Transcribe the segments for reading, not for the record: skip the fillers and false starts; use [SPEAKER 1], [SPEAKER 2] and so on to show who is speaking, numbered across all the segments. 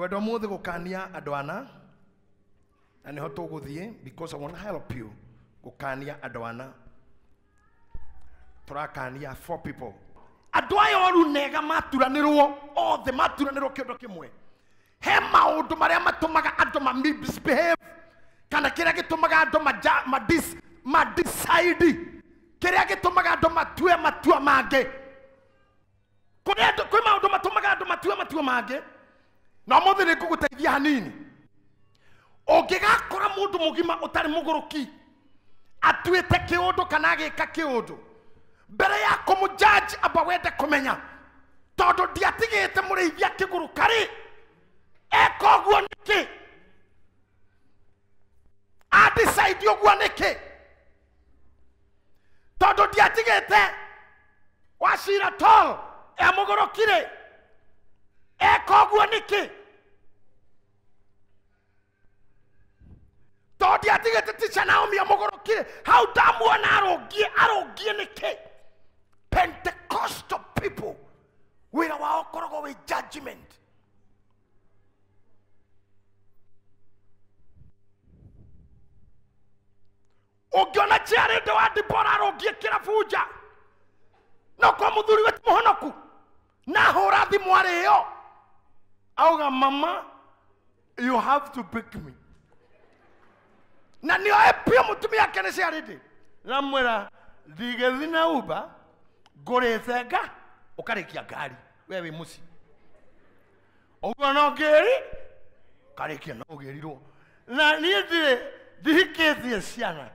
[SPEAKER 1] Ngwenda ũmũthĩ gũkania andũ ana na nĩho tũgũthiĩ because I want to help you gũkania andũ ana. Tũrakania four people. Andũ aya oru nega maturanĩrwo othe maturanĩrwo kĩũndũ kĩmwe. He maũndũ marĩa matũmaga andũ ma misbehave kana kĩrĩa gĩtũmaga andũ ma decide kĩrĩa gĩtũmaga andũ matue matua mangĩ. Kwĩ maũndũ matũmaga andũ matue matua mangĩ na ũmũthĩ nĩ ngũgũteithia hanini. Ũngĩgakora mũndũ mũgima ũtarĩ mũgũrũki atuĩte kĩũndũ kana agĩka kĩũndũ, mbere ya kũmũjudge amba wende kũmenya tondũ ndiatigĩte mũrĩithi akĩgũrũka rĩ, eka ũguo nĩkĩ? A decide ũguo nĩkĩ? Tondũ ndiatigĩte Wachira Tall emũgũrũki rĩ, eka ũguo nĩkĩ? Tondũ ndiatigĩte Teacher Naomi emũgũrũki rĩ, hau ndamuona arũngie nĩkĩ? Pentecostal people wĩra wao ũkoragwo wĩ judgment. Ũngĩona Jared wa Deborah arũngie kĩrabu nja no kwa mũthuri we ti mũhonoku na hũra thimũ arĩo auga mama you have to pick me, na nĩoe biũ mũtumia ake nĩ Jared namwĩra ndigĩthi na Uber ngũrĩte nga ũkarĩkia ngari we wĩ mũciĩ ũguo no ngĩri ũkarĩkia no ũgĩrirwo na niĩ ndirĩ ndihikĩtie ciana.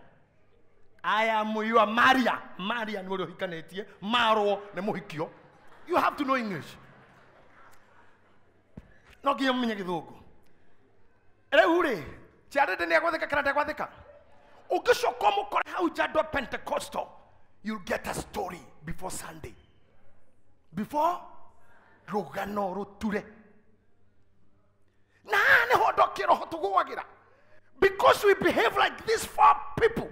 [SPEAKER 1] I am your Maria. Maria nĩ ũrĩa ũhikanĩtie, marwo nĩ mũhikio. You have to know English. No nginya ũmenye gĩthũngũ. Rĩu rĩ, Jared nĩ egwathĩka kana ndegwathĩka? Ũngĩcoka ũmũkore hau nja andũ a Pentecostal, you'll get a story before Sunday. Before rũgano rũture. Na haha nĩho andũ a kĩroho tũgũagĩra. Because we behave like these four people.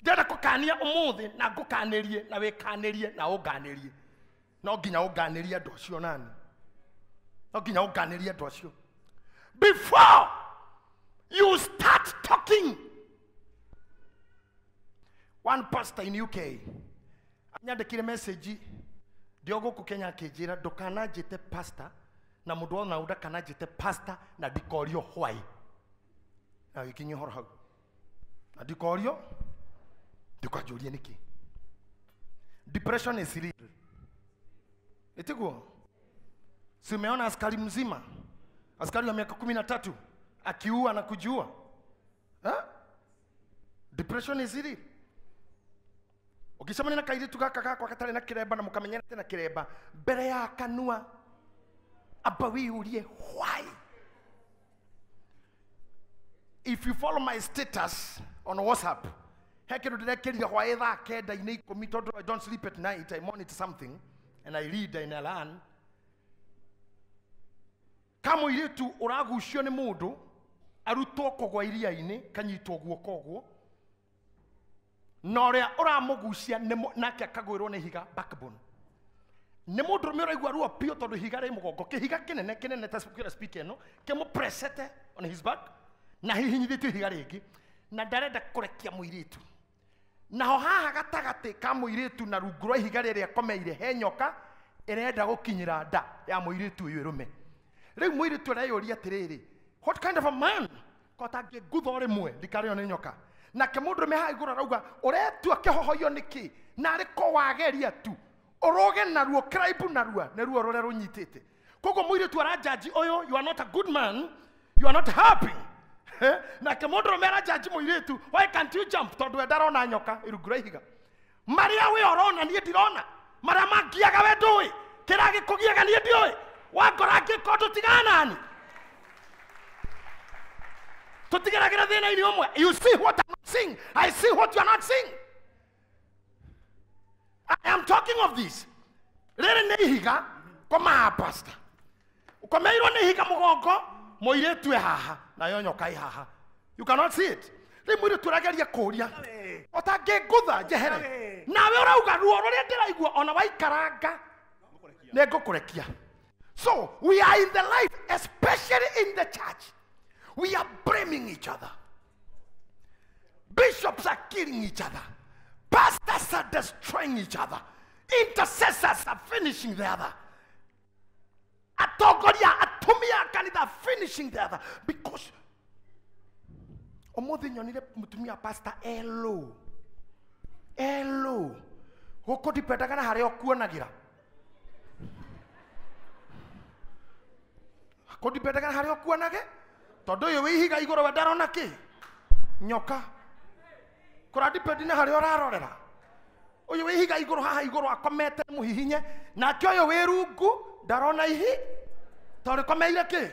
[SPEAKER 1] Ndĩrenda kũkania ũmũthĩ na ngũkanĩrie na wĩkanĩrie na ũnganĩrie. No nginya ũnganĩrie andũ acio nani. No nginya ũnganĩrie andũ acio. Before you start talking. One pastor in UK anyandĩkire message ndĩ o gũkũ Kenya akĩnjĩra ndũkananjĩte pastor na mũndũ wona ndakananjĩte pastor na ndikorio why. Na gĩkinyia ũhoro hau. Na ndikorio ndũkanjũrie nĩkĩ. Depression is real. Ĩtiguo? Si umeona askari mzima, askari wa miaka 13 akiua na kujiua? Ha? Depression is real. Ũngĩcemania na kairĩtu gaka gakwa gatarĩ na kĩremba na mũkamenyerete na kĩremba mbere ya kanua amba wĩyũrie why. If you follow my status on WhatsApp, he kĩndũ ndĩrekĩrire hwaĩ thaa kenda-inĩ ikũmi tondũ I don't sleep at night, I monitor something and I read and I learn. Kamũirĩtu ũragucio nĩ mũndũ arutwo kũgwa iria-inĩ kanyitwo guoko ũguo na ũrĩa ũramũgucia nake akagwĩrwo nĩ ihiga backbone. Nĩ mũndũrũme ũraigua ruo biũ tondũ ihiga rĩ mũgongo, kĩhiga kĩnene kĩnene ta kĩra speaker ĩno kĩmũpressete on his back na hihinyithĩtio ihiga rĩngĩ na ndarenda kũrekia mũirĩtu. Naho haha gatagatĩ ka mũirĩtu na rungu rwa ihiga rĩrĩa akomeire he nyoka ĩrenda gũkinyĩra nda ya mũirĩtu ũyũ ĩrũme. Rĩu mũirĩtu areyũria atĩrĩrĩ, what kind of a man ko tangĩngutha o rĩmwe ndikarĩo nĩ nyoka? Nake mũndũrũme haha igũrũ arauga ũretua kĩhohoio nĩkĩ na arĩ ko wageria tu ũrũge naruo kraibu narua nĩ ruo rũrĩa rũnyitĩte. Koguo mũirĩtu aranjanji ũyũ, you are not a good man, you are not happy. Nake mũndũrũme aranjanji mũirĩtu, why can't you jump tondũ we ndarona nyoka irungu rwa ihiga. Marĩa we ũrona niĩ ndirona, marĩa mangiaga we ndũĩ, kĩrĩa gĩkũgiaga niĩ ndiũĩ, wangora ngĩka ũndũ tigana nani. Tũtigeragĩra thĩna-inĩ ũmwe. You see what I'm not seeing, I see what you are not seeing. I am talking of this. Rĩrĩ nĩ ihiga koma pastor. Ũkomeirwo nĩ ihiga mũgongo, mũirĩtu e haha nayo nyoka ĩ haha. You cannot see it. Rĩu mũirĩtu ũrageria kũũria ũtangĩngũtha njehere, nawe ũrauga ruo rũrĩa ndĩraigua ona waikaranga nĩ ngũkũrekia. So we are in the life, especially in the church, we are blaming each other. Bishops are killing each other. Pastors are destroying each other. Intercessors are finishing the other. Atongoria atumia kanitha finishing the other. Because omothi nyonire mutumia pastor elo. Elo. Guku ndipendaga na haria ukuonagira. Guku ndipendaga na haria ukuonage. Tondu uyu wi ihiga iguru we ndarona ki? Nyoka. Kura ndipendi na haria urarorera. Uyu wi ihiga iguru haha iguru akomete muhihinye, nake uyu wi rungu ndarona ihi tondu rikomeire ki?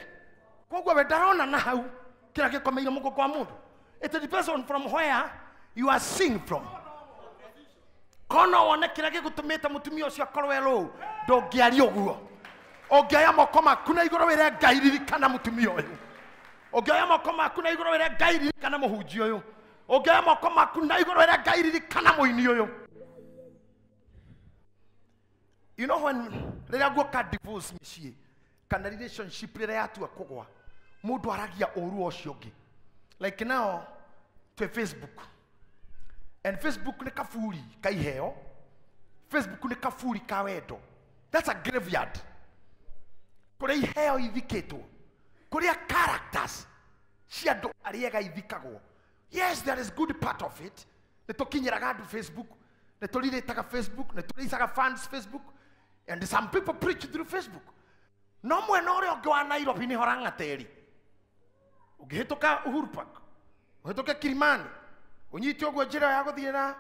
[SPEAKER 1] Koguo we ndarona na hau kira gikomeire mugongo wa mundu. It depends on from where you are seeing from. Kono wone kira gigutumite mutumia ucio akorwo elo ndungiaria uguo. Ungioya moko maku na iguru wire Ngai ririkana mutumia uyu. Ungioya moko maku na iguru wire Ngai ririkana muhunjia uyu. Ungioya moko maku na iguru wire Ngai ririkana muini uyu. You know when riria guoka divorce micii kana relationship riria yatua kugwa mundu aragia uru ucio ungi. Like now to Facebook. And Facebook ni kaburi ka iheo. Facebook ni kaburi ka wendo. That's a graveyard. Kuria iheo ithikitwo. Kuria characters cia andu aria ega ithikagwo. Yes, there is good part of it. Ni tukinyiraga andu Facebook, ni turiritaga Facebook, ni turicaga fans Facebook, and some people preach through Facebook. No mwena uria ungi wa Nairobi ni horangateri. Ungihituka Uhuru Park, uhituke Kilimani, unyite uguo njira ya guthie na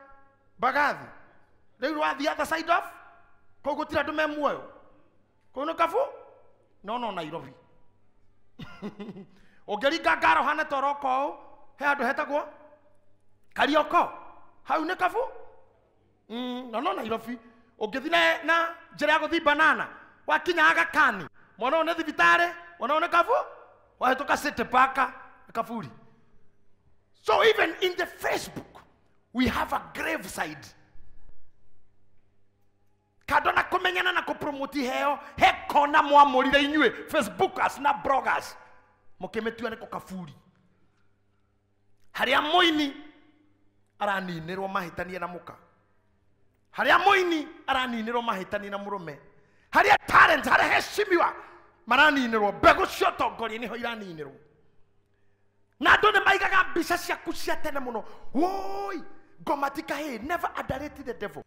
[SPEAKER 1] Mbagathi, riu wa the other side of kuu gutira andu me muoyo kuu ni kabu no no Nairobi. Ungiringa ngaro hana ta ũroka ũũ, he handũ hetagwo Karioko, hau nĩ kabu no no Nairobi. Ũngĩthiĩ na njĩra ya gũthiĩ Banana, wakinya Aga Khan, mwana ũyũ nĩ thibitarĩ, mwana ũyũ nĩ kabu, wahĩtũka City Park nĩ kaburi. So even in the Facebook, we have a grave side. Kando na kumenyana na kupromote iheo, he kona mwamũrire inyuĩ Facebookers na bloggers, mũkĩmĩtua nĩko kaburi. Harĩa mũini araninĩrwo mahĩtanie na mũka. Harĩa mũini araninĩrwo mahĩtanie na mũrũme. Harĩa talent, harĩa heshimiwa maraninĩrwo, mbegũ cia ũtongoria nĩho iraninĩrwo. Na andũ nĩ maigaga mbica ciaku cia tene mũno. Woi, ngoma ti kahĩĩ, never underrate the devil.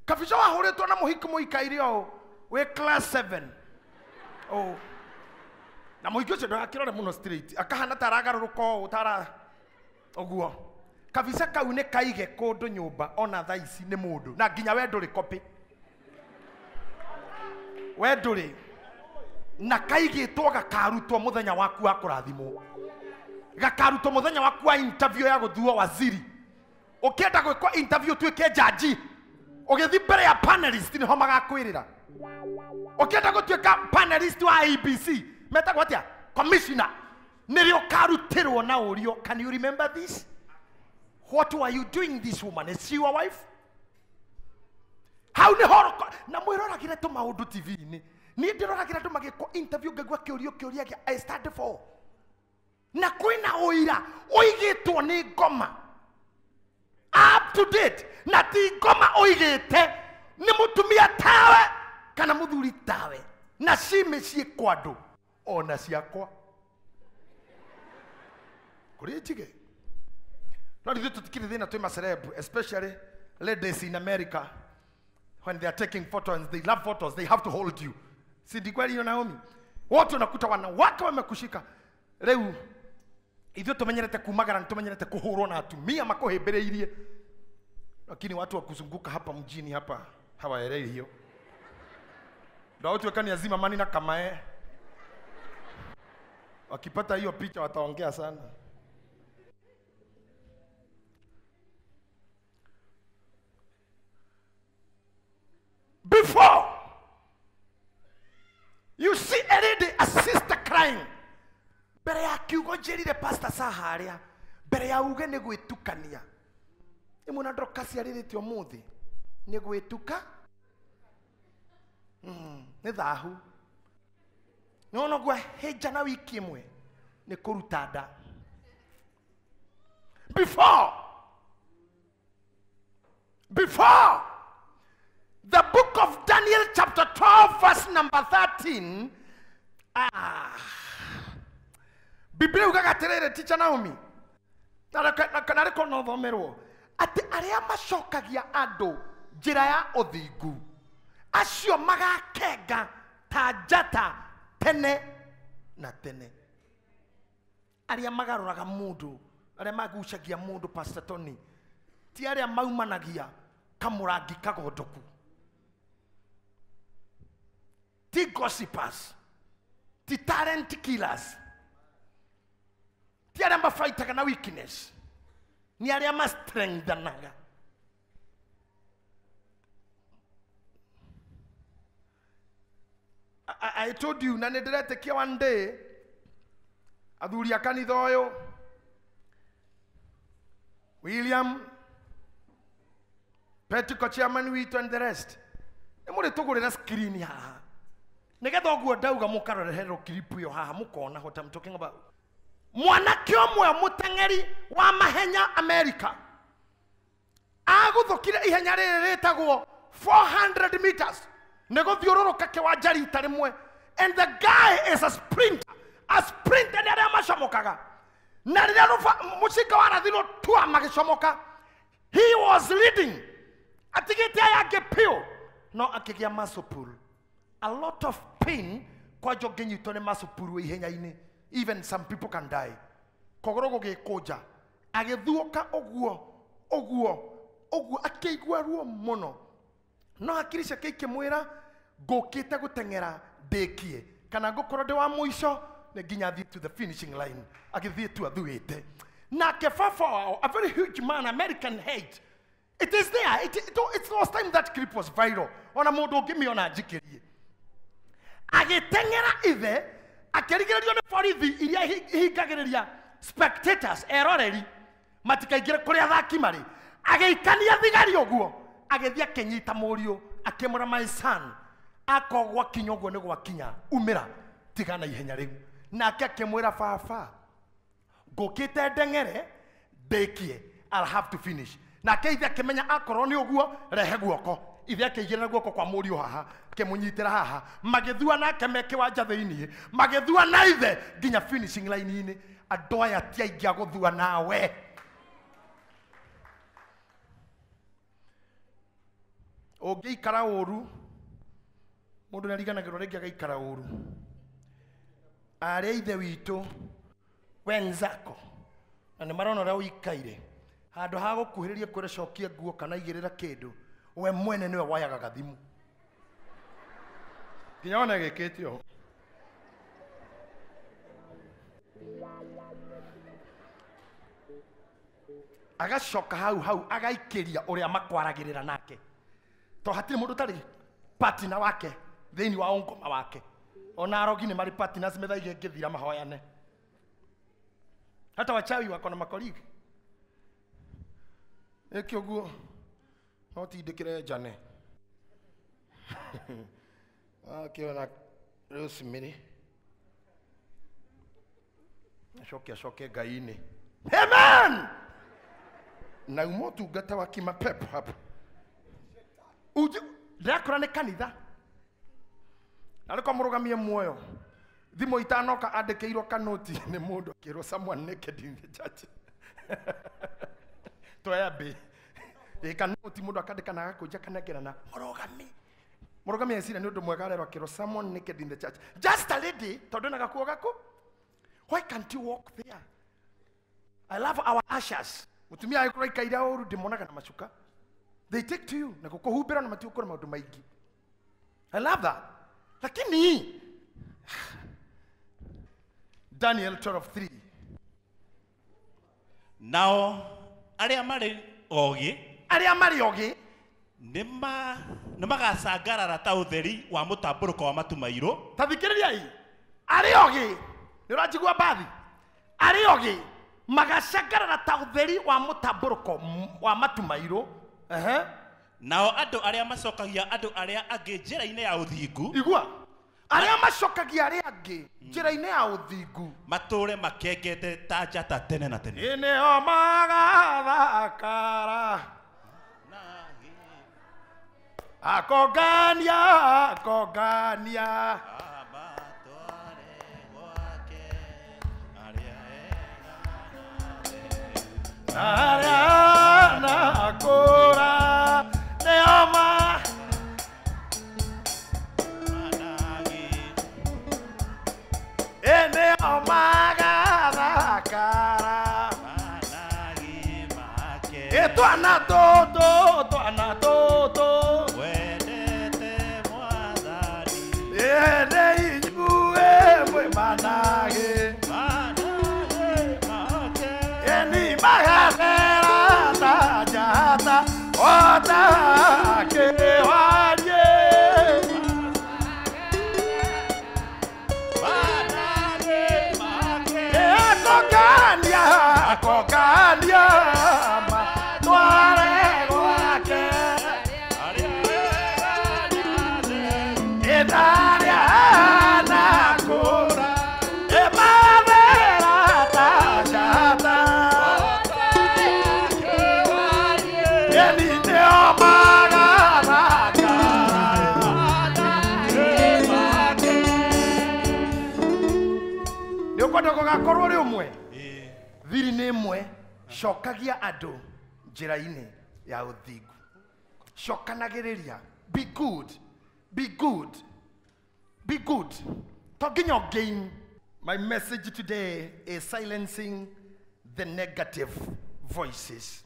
[SPEAKER 1] Kabica wahũrĩtwo na mũhiki mũikaire ũũ wĩ class 7. Oh. Na mũhiki ũcio ndagakĩrore mũno straight, akahana ta aragarũrũka ũũ tara ũguo. Kabica kau nĩ kaige kũndũ nyũmba ona thaa ici nĩ mũndũ, na nginya we ndũrĩ copy. We ndũrĩ. Na kaigĩtwo gakarutwo mũthenya waku wa kũrathimwo. Gakarutwo mũthenya waku wa interview ya gũthuo waziri. Ũkĩenda gwĩkwo interview ũtuĩke jaji, ũgĩthiĩ mbere ya panelist nĩho magakwĩrĩra. Ũkĩenda gũtuĩka panelist wa ABC, metagwo atĩa? Commissioner. Nĩrĩo ũkarutĩrwo na ũrio, can you remember this? What were you doing this woman? Is she your wife? Hau nĩho na mwĩroragĩre tũmaũndũ TV-inĩ. Niĩ ndĩroragĩra andũ magĩkwo interview ngaigua kĩũrio kĩũria gĩa I stand for. Na kwĩna ũira ũigĩtwo nĩ ngoma. Up to date. Na ti ngoma ũigĩte nĩ mũtumia tawe kana mũthuri tawe. Na ci mĩciĩ kwa andũ ona ciakwa. Kũrĩ njige. No ithuĩ tũtikĩrĩ thĩna twĩ maceleb, especially ladies in America. When they are taking photos, they love photos, they have to hold you. Si ndi kweli hiyo Naomi? Wote unakuta wanawake wamekushika. Rĩu ithuĩ tũmenyerete kumagara, tũmenyerete kũhũrwo na atumia makũhĩmbĩrĩirie. Lakini watu wa kuzunguka hapa mjini hapa hawaelewi hiyo. Ndio watu ni azima mani na kamae. Wakipata hiyo picha wataongea sana. Before you see a lady, a sister crying, mbere ya kiugo njĩrire pastor saharia, mbere ya uge nĩ gwĩtukania. Ĩmwe na Dorcas arĩrĩte ũmũthĩ nĩ gwĩtuka. Nĩ thahu. Nĩwona ũguo ahĩnja na wiki ĩmwe nĩ kũruta nda. Before the book of Daniel chapter 12 verse number 13, Biblia ugaga atĩrĩrĩ, Teacher Naomi, na rĩko no thomerwo atĩ arĩa macokagia andũ njĩra ya ũthingu acio magakenga ta njata tene na tene. Arĩa magarũraga mũndũ, arĩa magucagia mũndũ, Pastor Tony, ti arĩa maumanagia kamũrangi kagondoku, ti gossipers, ti talent killers, ti arĩa mabaitaga na weakness, ni arĩa ma-strengthanaga. I told you na nĩndĩretĩkia one day athuri a kanitha ũyũ William Petiko chairman witũ and the rest nĩ mũrĩtũgũrĩra screen haha nĩgetha ũguo ndauga mũkaroreherwo clip ĩyo haha mũkona what I'm talking about. Mwanake ũmwe mũteng'eri wa mahenya America aguthũkire ihenya rĩrĩ rĩtagwo 400 meters nĩ gũthiũrũrũka kĩwanja rita rĩmwe, and the guy is a sprinter. A sprinter nĩ arĩa macomokaga, na rĩrĩa mũcinga warathirwo tua magĩcomoka, he was leading atigĩte aya angĩ piũ, no akĩgĩa muscle pull, a lot of pain kwanja ũngĩnyitwo nĩ muscle pull wĩ ihenya-inĩ, even some people can die. Kũgũrũ gũgĩkũnja, agĩthuũka ũguo ũguo ũguo, akĩigua ruo mũno, no hakiri ciake ikĩmwĩra ngũkĩte gũteng'era ndĩkie kana ngũkorwo ndĩ wa mũico nĩ nginya thiĩ to the finishing line. Agĩthiĩ tu athuĩte. Nake baba wao, a very huge man, American head, it is there. It's last time that clip was viral. Ona mũndũ ũngĩmĩona njikĩrie. Agĩteng'era ithe akĩrigĩrĩrio nĩ borithi iria ihingagĩrĩria spectators, eroreri matikaingĩre kũrĩa athaki marĩ. Agĩikania thigari ũguo, agĩthiĩ akĩnyita mũriũ akĩmwĩra, my son, akorwo gwakinya ũguo nĩ gwakinya, umĩra tigana ihenya rĩu. Nake akĩmwĩra, baba, ngũkĩte ndeng'ere ndĩkie, I'll have to finish. Nake ithe akĩmenya akorwo nĩ ũguo rehe guoko. Ithe akĩigĩrĩra guoko kwa mũriũ haha, akĩmũnyitĩra haha, magĩthua nake me kĩwanja thĩiniĩ, magĩthua na ithe nginya finishing line-inĩ. Andũ aya ti aingĩ a gũthua nawe. Ũngĩikara ũru, mũndũ nĩariganagĩrwo rĩngĩ agaikara ũru. Arĩa ithe witũ wenzako na nĩ marona ũrĩa ũikaire, handũ ha gũkuhĩrĩria kwĩra cokia nguo kana igĩrĩra kĩndũ, we mwene nĩwe wayaga gathimu nginya wone gĩkĩte ũũ. Agacoka hau hau agaikĩria ũrĩa makwaragĩrĩra nake, to hatirĩ mũndũ ũtarĩ partner wake thĩinĩ wa ũngoma wake. Ona arogi nĩ marĩ partners methaige ngĩthira mahoyane. Hata wachawi wako na makoligi ĩkĩ ũguo no tindĩkĩre njane akĩona Rosemary acoke acoke Ngai-inĩ. Amen. Na uma ũtungata wa kimapepo hapa ndĩrakora nĩ kanitha narĩko mũrũgamie muoyo thimũ itanoka andĩkĩirwo kanoti nĩ mũndũ akĩrwo someone naked in the church. Toya mbĩ ĩ kanoti mũndũ akandĩka na agakũnja kanengerana mũrũgami. Mũrũgami eciria nĩ ũndũ mwega arerwo akĩrwo someone naked in the church, just a lady, tondũ ena gakuo gaku. Why can't you walk there? I love our ushers. Mũtumia agĩkorwo aikaire ũru ndĩmonaga na macuka, they take to you na gũkũhumbĩra na matigũkora maũndũ maingĩ. I love that. Lakini Daniel 12:3,
[SPEAKER 2] Nao arĩa marĩ ogĩ,
[SPEAKER 1] arĩa marĩ ogĩ
[SPEAKER 2] nĩ magacangarara ta ũtheri wa mũtambũrũko wa matu mairũ.
[SPEAKER 1] Ta thikĩrĩriai, arĩa ogĩ, nĩ ũranjigua mbathi, arĩa ogĩ magacangarara ta ũtheri wa mũtambũrũko wa matu mairũ.
[SPEAKER 2] Nao andũ arĩa macokagia andũ arĩa angĩ njĩra-inĩ ya ũthingu,
[SPEAKER 1] Igua, Arĩa macokagia arĩa angĩ njĩra-inĩ ya ũthingu
[SPEAKER 2] matũre makengete ta njata tene na tene.
[SPEAKER 1] Nĩo magathakara akongania akongania arĩa nakũra nĩo ma nĩo magathakara twana tũtũ twana tũtũ
[SPEAKER 2] wendete mwathani
[SPEAKER 1] nĩ inyuĩ mwĩ managĩ ni magathera ta njata o ta kĩwarie akongania akongania matware gwake ĩtarĩa nakũra ĩmathera ta njata nĩ ũkwenda gũgakorwo rĩ ũmwe thiri nĩ ĩmwe cokagia andũ njĩra-inĩ ya ũthingu cokanagĩrĩria be good be good be good to nginya gain. My message today is silencing the negative voices.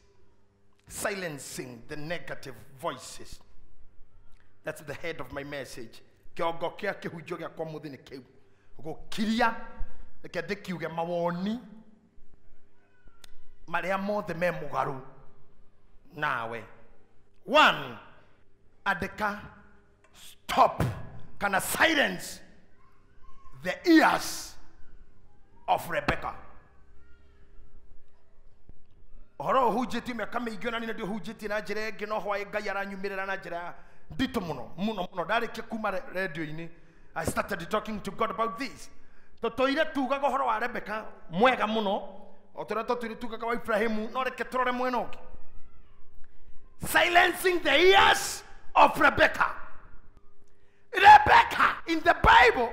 [SPEAKER 1] Silencing the negative voices. That's the head of my message. Kĩongo kĩa kĩhunjio gĩakwa mũthĩ nĩ kĩu gũkiria reke ndĩkiuge mawoni marĩa mothe me mũgarũ nawe. One, andĩka stop kana silence the ears of Rebecca. Ũhoro ũhunjĩtio mĩaka mĩingĩ ona niĩ ndĩũhunjĩtie na njĩra ĩngĩ no hwaĩ Ngai aranyumĩrĩra na njĩra nditũ mũno mũno mũno. Ndarĩkia kuma radio-inĩ I started talking to God about this. Tũtũire tugaga ũhoro wa Rebecca mwega mũno o ta ũrĩa tũtũire tugaga wa Ibrahimu, no reke tũrore mwena ũngĩ. Silencing the ears of Rebecca. Rebecca in the Bible,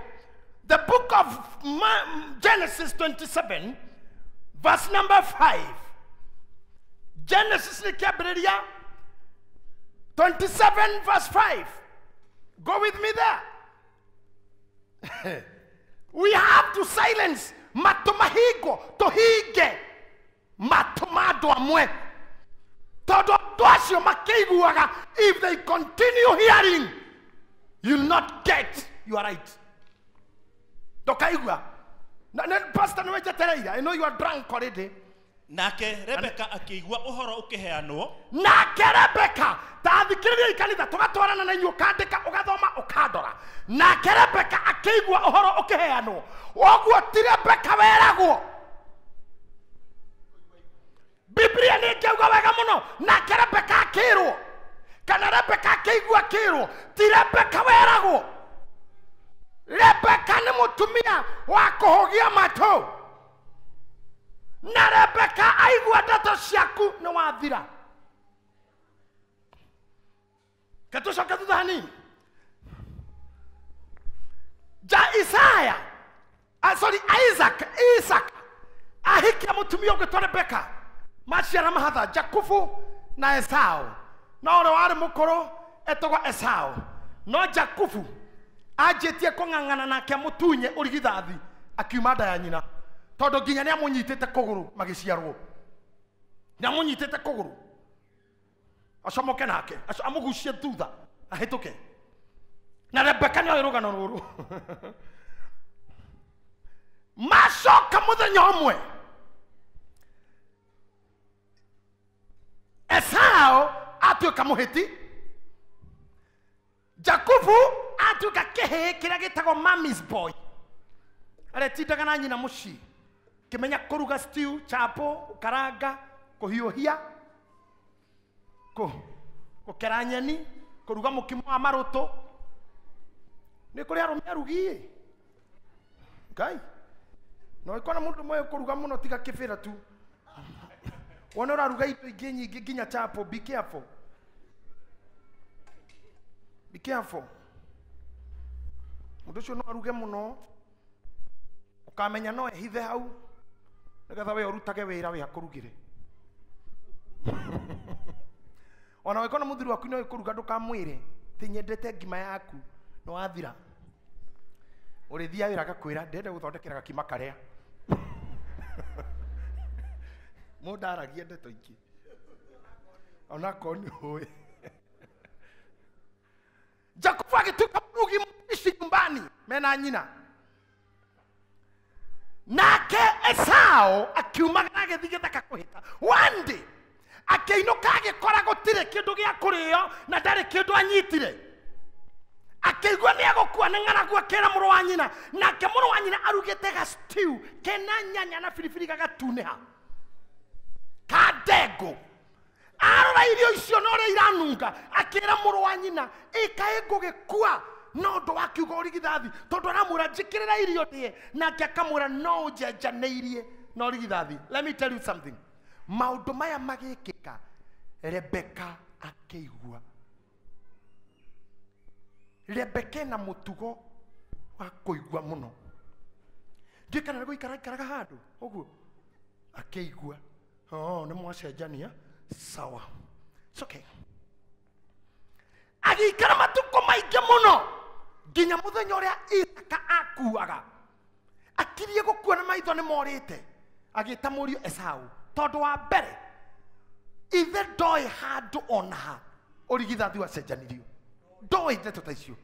[SPEAKER 1] the book of Genesis 27 verse number 5. Genesis nĩ kĩambĩrĩria 27 verse 5. Go with me there. We have to silence matũ mahingo tũhinge matũ ma andũ amwe tondũ andũ acio makĩiguaga if they continue hearing you'll not get your right. Ndũkaigua. Pastor nĩ wenjetereire. I know you are drunk already.
[SPEAKER 2] Nake Rebecca akĩigua ũhoro ũkĩheanwo.
[SPEAKER 1] Nake Rebecca ta thikĩrĩria kanitha tũgatwarana na inyuĩ ũkandĩka ũgathoma ũkandora. Nake Rebecca akĩigua ũhoro ũkĩheanwo. Ũguo ti Rebecca weragwo. Biblia nĩ ĩngĩauga wega mũno. Nake Rebecca akĩrwo kana Rebecca akĩigua akĩrwo ti Rebecca weragwo. Rebecca nĩ mũtumia wa kũhũgia matũ. Na Rebecca aigua ndeto ciaku nĩ wathira. Katũcoke thutha hanini. Ja Isaya, sorry Isaac, Isaac ahikia mũtumia ũngĩtwo Rebecca maciara mahatha Jakubu na Esau. No ũrĩa warĩ mũkũrũ etagwo Esau. No Jakubu anjĩtie kũng'ang'ana nake amũtunye ũrigithathi akiuma nda ya nyina tondũ nginya nĩ amũnyitĩte kũgũrũ magĩciarwo. Nĩ amũnyitĩte kũgũrũ acomoke nake amũgucie thutha ahĩtũke. Na Rebecca nĩoĩ rũgano rũrũ. Macoka mũthenya ũmwe Esau atuĩka mũhĩti, Jakubu atuĩka kĩhĩĩ kĩrĩa gĩtagwo mammy's boy aretindaga na nyina mũciĩ kĩmenya kũruga stew, chapo, karanga, kũhiũhia, gũkera nyeni, kũruga mũkimo wa marũtũ. Nĩ kũrĩ arũme arugi Ngai. No ikona mũndũ mwe kũruga mũno tiga kĩbĩra tu. Wona ũraruga indo ingĩ nyingĩ nginya chapo, be careful. Be careful. Mũndũ ũcio no aruge mũno ũkamenya no ehithe hau nĩgetha we ũrutage wĩra wĩ akũrugĩre. Ona wĩkona mũthuri waku no ĩkũruga ndũkamwĩre ti nyendete ngima yaku no wathira. Ũrĩthiaga wĩra agakwĩra ndĩrenda gũthondekera gakima karĩa. Mũndũ aragia ndeto ingĩ onakorwo nĩ ũĩ. Jakubu agĩtuĩka mũrugi mũici nyumbani mena nyina. Nake Esau akiumagara agĩthiĩ gĩthaka kũhĩta. One day akĩinũka agĩkora gũtirĩ kĩndũ gĩa kũrĩo na ndarĩ kĩndũ anyitire. Akĩigua nĩ egũkua nĩ ng'aragu akĩra mũrũ wa nyina. Nake mũrũ wa nyina arugĩte ga stew kena nyanya na biribiri gagatunĩha ka ndengũ. Arora irio icio na ũrĩa iranunga akĩra mũrũ wa nyina ĩkaĩ ngũgĩkua no ũndũ wa kiugo ũrigithathi tondũ aramwĩra njĩkĩrĩra irio ndĩe nake akamwĩra no ũnjenjanĩirie na ũrigithathi. Let me tell you something. Maũndũ maya magĩkĩka Rebeka akĩigua. Rebeka ena mũtugo wa kũigua mũno. Ndiũĩ kana nĩ gũikara aikaraga handũ ũguo akĩigua. Oh, nĩ mwacenjania sawa. It's okay. Agĩikara matukũ maingĩ mũno nginya mũthenya ũrĩa Isaka akuaga. Akirie gũkua na maitho nĩ morĩte. Agĩta mũriũ Esau tondũ wa mbere ithe ndoĩ handũ ona ha ũrigithathi wacenjanirio. Ndoĩ ndeto ta icio.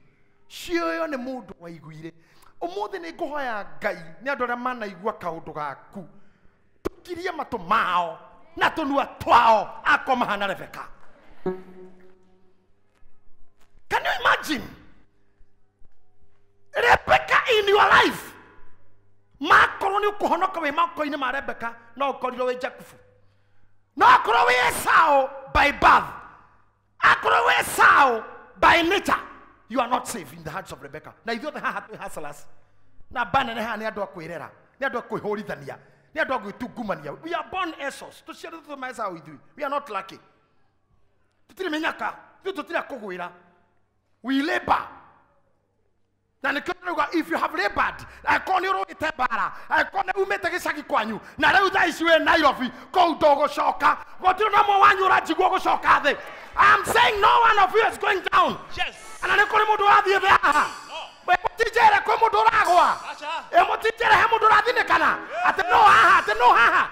[SPEAKER 1] Ciũyũ nĩ mũndũ waiguire. Ũmũthĩ nĩ ngũhoya Ngai nĩ andũ arĩa manaigua kaũndũ gaku. Tũkirie matũ mao na tũnua twao akorwo mahana Rebeka. Can you imagine? Rebecca in your life. Makorwo nĩ ũkũhonoka wĩ moko-inĩ ma Rebecca no ũkorirwo wĩ Jakubu. No akorwo wĩ Esau by birth. Akorwo wĩ Esau by nature. You are not safe in the hands of Rebecca. Na ithuothe haha twĩ hustlers. Na banene haha nĩ andũ a kwĩrera, nĩ andũ a kwĩhũrithania, nĩ andũ a gwĩtungumania. We are born Esaus. Tũciarĩtwo ma Esau ithuĩ. We are not lucky. Tũtirĩ mĩnyaka, ithuĩ tũtirĩ a kũgwĩra. We labor. Na nĩkĩo ndĩrauga if you have labored, angĩkorwo nĩ ũrũĩte mbara, angĩkorwo nĩ umĩte gĩcagi kwanyu, na rĩu thaa ici wĩ Nairobi, kũu ndũgũcoka. Gũtirĩ na ũmwe wanyu ũranjigua ũgũcoka thĩ. I'm saying no one of you is going down.
[SPEAKER 2] Yes.
[SPEAKER 1] Ana nĩ kũrĩ mũndũ ũrathiĩ thĩ haha.
[SPEAKER 2] No.
[SPEAKER 1] Ĩ mũtinjĩre kwĩ mũndũ ũragwa.
[SPEAKER 2] Aca.
[SPEAKER 1] Ĩ mũtinjĩre he mũndũ ũrathinĩkana. Atĩ no haha, atĩ no haha.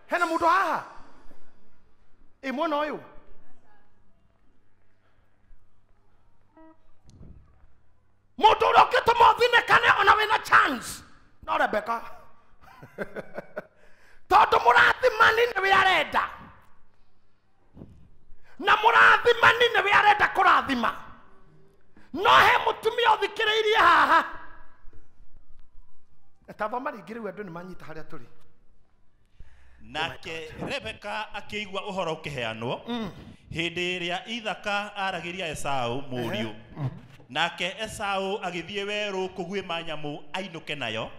[SPEAKER 1] Hena mũndũ haha. Ĩ mwena ũyũ. Mũndũ ũrĩa ũngĩtũma ũthinĩkane ona wĩna chance no Rebeka. Tondũ mũrathimani nĩwe arenda. Na mũrathimani nĩwe arenda kũrathima. No he mũtumia ũthikĩrĩirie haha. Ta thoma rĩngĩ rĩu andũ nĩ manyita harĩa tũrĩ.
[SPEAKER 2] Nake Rebeka akĩigua ũhoro ũkĩheanwo hĩndĩ ĩrĩa Ithaka aragĩria Esau mũriũ. Nake Esau agĩthiĩ werũ kũguĩma nyamũ ainũke nayo.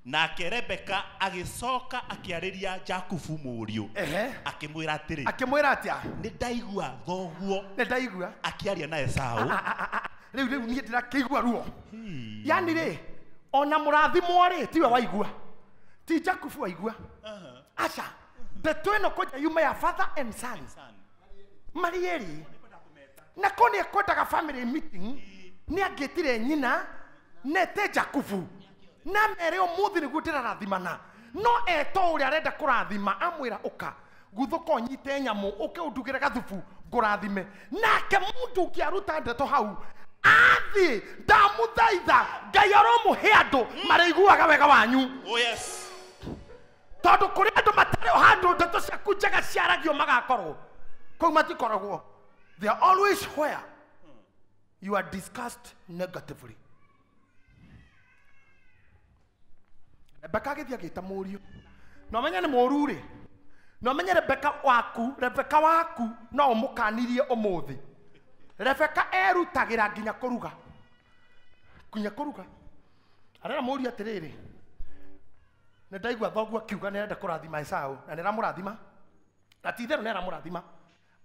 [SPEAKER 2] Nake Rebeka agĩcoka akĩarĩria Jakubu mũriũ. Akĩmwĩra atĩrĩ.
[SPEAKER 1] Akĩmwĩra atĩa?
[SPEAKER 2] Nĩ ndaigua thoguo.
[SPEAKER 1] Nĩ ndaigua.
[SPEAKER 2] Akĩaria na Esau.
[SPEAKER 1] Rĩu rĩu niĩ ndĩrakĩigua ruo. Yani rĩ, ona mũrathimwo rĩ, tiwe waigua. Ti Jakubu waigua. Aca, ndeto ĩno kwanja yuma ya father and son. Marĩ erĩ. Na ko nĩ ekwendaga family meeting, nĩ angĩtire nyina, nete Jakubu. Na mere ũmũthĩ nĩguo ndĩrarathimana. No eto ũrĩa arenda kũrathima, amwĩra ũka. Guthũka ũnyite nyamũ, ũke ũndugĩre gathubu, ngũrathime. Nake mũndũ ũngĩaruta ndeto hau, athiĩ, ndamũthaitha, Ngai aromũhe andũ marĩiguaga wega wanyu.
[SPEAKER 2] Oh yes.
[SPEAKER 1] Tondũ kũrĩ andũ matarĩ o handũ ndeto ciaku njega ciaragio magakorwo. Kũu matikoragwo. They are always where you are discussed negatively. Rebeka agĩthiĩ agĩta mũriũ. Na ũmenye nĩ mũũru rĩ. Na ũmenye Rebeka waku no ũmũkanirie ũmũthĩ. Rebeka erutagĩra nginya kũruga. Kunya kũruga. Arera mũriũ atĩrĩrĩ, nĩ ndaigua thoguo akiuga nĩ arenda kũrathima Esau, na nĩ aramũrathima. Na ti itherũ nĩ aramũrathima.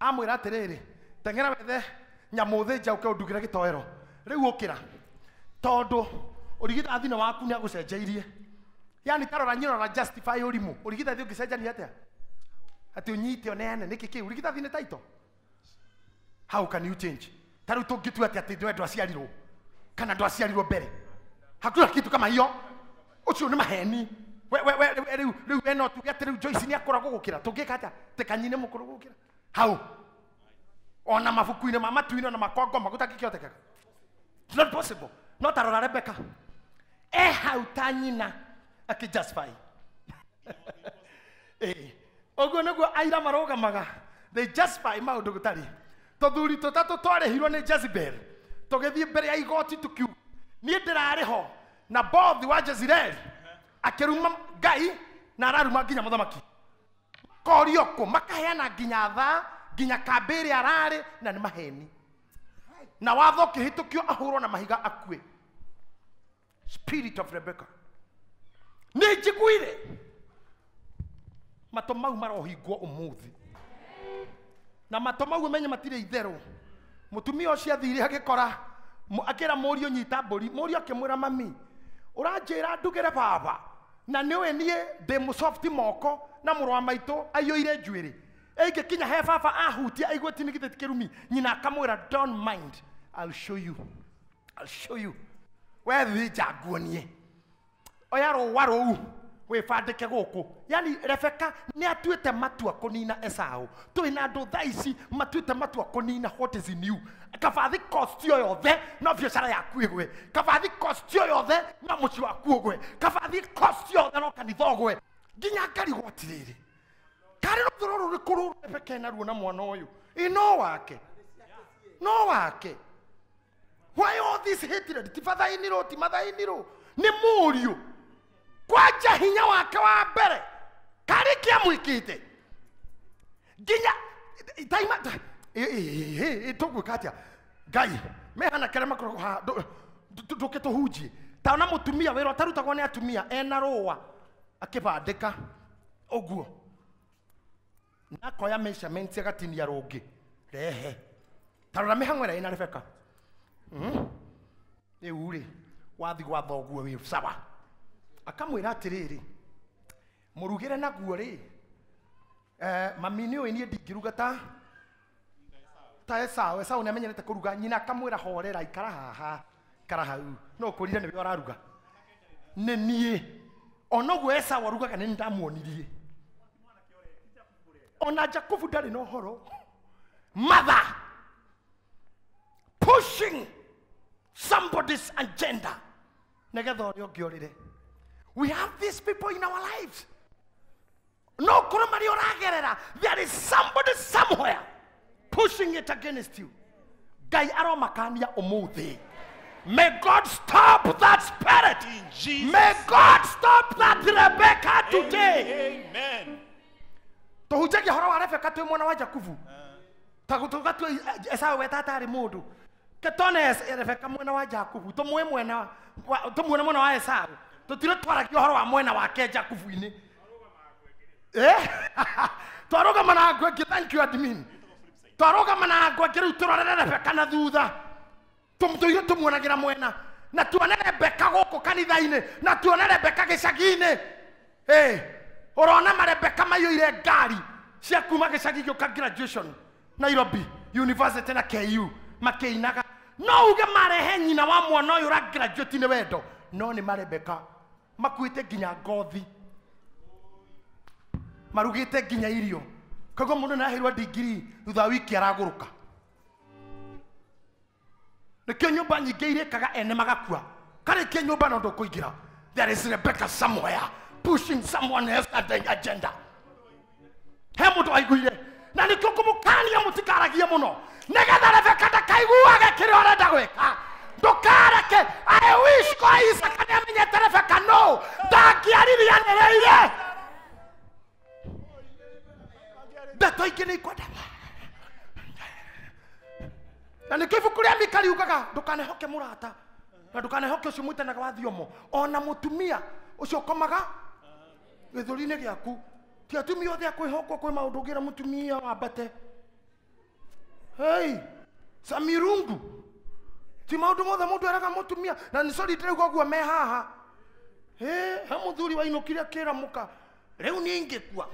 [SPEAKER 1] Amwĩra atĩrĩrĩ, teng'era wethe nyamũ thĩnja ũke ũndugĩre gĩtoero. Rĩu ũkĩra. Tondũ ũrigithathi nĩ waku nĩ agũcenjeirie. Yani tarora nyina na justify ũrimũ. Ũrigithathi ũngĩcenjania atĩa? Atĩ ũnyite ũneane nĩkĩ kĩu? Ũrigithathi nĩ title. How can you change? Ta rĩu tũngĩtua atĩ atĩ we ndwaciarirwo kana ndwaciarirwo mbere. Hakuna kitu kama hiyo. Ũcio nĩ maheni. We we we rĩu rĩu we no tuge atĩ rĩu Joyce nĩ akũragwo gũkĩra. Tũngĩka atĩa? Te kanyine mũkũrũ gũkĩra. How? Ona mabuku-inĩ ma matu-inĩ ona makwa ngoma gũtangĩkĩhotekeka. It's not possible. No tarora Rebecca. E hau ta nyina akĩjustify. Ũguo nĩguo aira marũgamaga. They justify maũndũ gũtarĩ. Tũthuri tũtatũ twarĩhirwo nĩ Jezebel. Tũgĩthiĩ mbere ya igoti tũkiuga niĩ ndĩrarĩ ho na bothi wa Jezebel akĩruma Ngai na araruma nginya mũthamaki. Korio kũ makaheana nginya thaa nginya kambĩ ĩrĩa ararĩ na nĩ maheni. Na watho ũkĩhĩtũkio ahũrwo na mahiga akue. Spirit of Rebecca. Nĩ njiguire matũ mau marohingwo ũmũthĩ. Na matũ mau ũmenye matirĩ itherũ. Mũtumia ũcio athire agĩkora akĩra mũriũ nyita mbũri. Mũriũ akĩmwĩra mami, ũranjĩra ndugĩre baba na nĩũĩ niĩ ndĩ mũsofti moko na mũrũ wa maitũ aiyũire njuĩrĩ. Ĩngĩkinya he baba ahutia aigue ti nĩ githĩ ti kĩrumi. Nyina akamwĩra don't mind, I'll show you. I'll show you. We thĩnja nguonie. Oya rũa rũu wĩbandĩke gũkũ. Yani Rebecca nĩ atuĩte matua kũnina Esau. Twĩ na andũ thaa ici matuĩte matua kũnina what is in you. Kabathi cost yo yothe no biacara yaku ĩgwe. Kabathi cost yo yothe no mũciĩ waku ũgwe. Kabathi cost yothe no kanitha ũgwe. Nginya ngarigwo atĩrĩrĩ, karĩ rũthũ rũrũ rũrĩkũ rũrũ Rebecca enaruo na mwana ũyũ? Ĩ no wake. No wake. Why all this hatred? Ti bathainirwo, ti mathainirwo. Nĩ mũriũ. Kwanja hinya wake wa mbere karĩ kĩamwĩkĩte nginya taima tũgwĩka atĩa? Ngai mehana kĩrĩa makoragwo haha ndũke tũhunjie. Ta ona mũtumia wĩra ũtarutagwo nĩ atumia ena rũa akĩbandĩka ũguo na akoya measurements agatinia rũngĩ rehe. Ta rora mĩhang'o ĩrĩa ĩna Rebecca. Rĩu rĩ wathi gwa thoguo wĩ sawa. Akamwĩra atĩrĩrĩ, mũrugĩre naguo rĩ, mami nĩ ũĩ niĩ ndingĩruga ta Esau. Esau nĩ amenyerete kũruga. Nyina akamwĩra horera, ikara haha, ikara hau, no ũkũrire nĩwe ũraruga. Nĩ niĩ. Ona ũguo Esau arugaga nĩ ndamuonirie. Ona Jakubu ndarĩ na ũhoro. Mother pushing somebody's agenda nĩgetha ũrĩa ũngĩ ũrĩre. We have these people in our lives. No kũrĩ marĩa ũragerera, there is somebody somewhere pushing it against you. Ngai aromakania ũmũthĩ. May God stop that spirit.
[SPEAKER 2] In Jesus.
[SPEAKER 1] May God stop that Rebecca today.
[SPEAKER 2] Amen.
[SPEAKER 1] Tũhunjagia ũhoro wa Rebecca twĩ mwena wa Jakubu. Ta tũgatua Esau we tata arĩ mũndũ. Ke tone Rebecca mwena wa Jakubu, tũmũe mwena wa, tũmuone mwena wa Esau. Tũtirĩ twaragia ũhoro wa mwena wake Jakubu-inĩ. Twarũgama na ngũ ĩngĩ, thank you admin. Twarũgama na ngũ ĩngĩ rĩu tũrorere Rebecca na thutha. Tũmũtũire tũmuonagĩra mwena. Na tuone Rebecca gũkũ kanitha-inĩ, na tuone Rebecca gĩcagi-inĩ. Ũrona marebecca maiyũire ngari cia kuma gĩcagi gĩũka graduation Nairobi University na KU makĩinaga. No uge marehe nyina wa mwana ũyũ ũra graduate nĩ wendo, no nĩ marebecca makuĩte nginya ngothi, marugĩte nginya irio. Koguo mũndũ nĩ araheirwo degree thutha wa wiki aragũrũka. Nĩkĩo nyũmba nyingĩ irĩkaga ene magakua. Karĩkia nyũmba no ndũkũingĩra. There is Rebecca somewhere pushing someone else's agenda. He mũndũ aiguire. Na nĩkĩo ngũmũkania mũtikaragie mũno, nĩgetha Rebecca ndakaiguage kĩrĩa ũrenda gwĩka. Ndũkareke. I wish kwa Isaka nĩamenyete Rebecca no ndangĩaririe anĩrĩire. Ndeto ingĩ nĩ ikwenda. Na nĩkĩo ibuku rĩa Mika riugaga ndũkanehoke mũrata. Na ndukanehoke ũcio mwĩtanaga wa thiomo. Ona mũtumia ũcio ũkomaga gĩthũri-inĩ gĩaku. Ti atumia othe a kwĩhokwo, kwĩ maũndũ ũngĩra mũtumia wambate. Hey, Samirungu. Ti maũndũ mothe mũndũ eraga mũtumia. Na nĩ sorry ndĩrauga ũguo me haha. He mũthuri wainũkire akĩra mũka, rĩu niĩ ingĩkua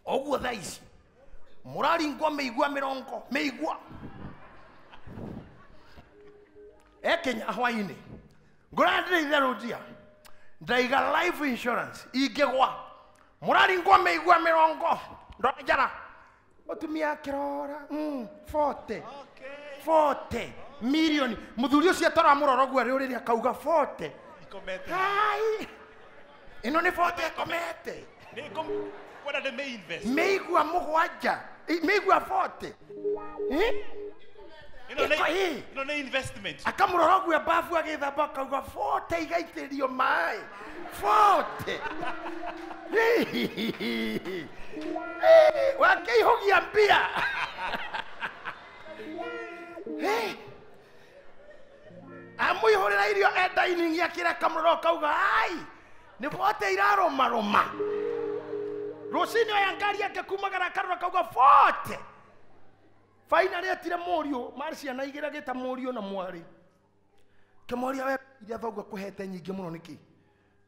[SPEAKER 1] ũguo thaa ici mũraringwo mĩigua mĩrongo mĩigua. Ekinya hwainĩ ngũra ndĩrĩ itherũ ndaiga life insurance ingĩgwa mũraringwo mĩigua mĩrongo ndora njara. Mũtumia akĩrora 40 40 milioni. Mũthuri ũcio ataramũrora ũguo arĩ ũrĩrĩ akauga 40. Hai, ĩno nĩ 40 ĩkomete. Mĩigua mũgwanja, mĩigua 40.
[SPEAKER 2] Ĩno nĩ investment.
[SPEAKER 1] Akamũrora ũguo bafu agĩthamba akauga 40 igaitĩrio maĩ 40. Wakĩihũgia mbia. Amũihũrĩra irio e dining akĩra akamũrora akauga ai nĩ 40 irarũmarũma. Rũcinĩ oya ngari yake kumagara akarora akauga 40. Finally atire mũriũ, marĩ ciana igĩrĩ agĩta mũriũ na mwarĩ. Kĩmoria we iria thoguo akũhete nyingĩ mũno nĩkĩ?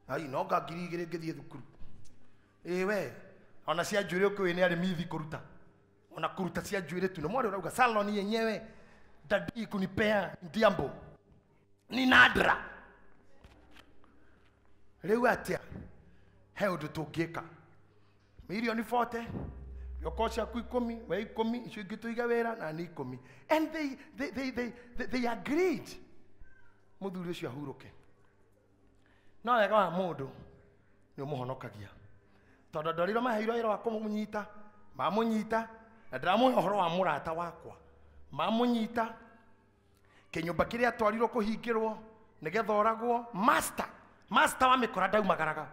[SPEAKER 1] Ai no nga 2000 ngĩthiĩ thukuru. Ĩ we ona cia njuĩrĩ ũkĩũĩ nĩ arĩ mithi kũruta. Ona kũruta cia njuĩrĩ tu. Na mwarĩ ũrauga salon yenyewe daddy kunipea ndiambo ni nadra. Rĩu atĩa he ũndũ tũngĩka. Milioni 40 yoko ciaku 10 we 10 icio ingĩ tũige wĩra na nĩ 10. And they agreed. Mũthuri ũcio ahurũke. No wega wa mũndũ nĩ ũmũhonokagia. Tondũ andũ arĩa maheirwo wĩra wa kũmũnyita mamũnyita, na ndĩramũhe ũhoro wa mũrata wakwa. Mamũnyita kĩnyũmba kĩrĩa atwarirwo kũhingĩrwo nĩgetha oragwo. Master wa mĩkora ndaumagaraga.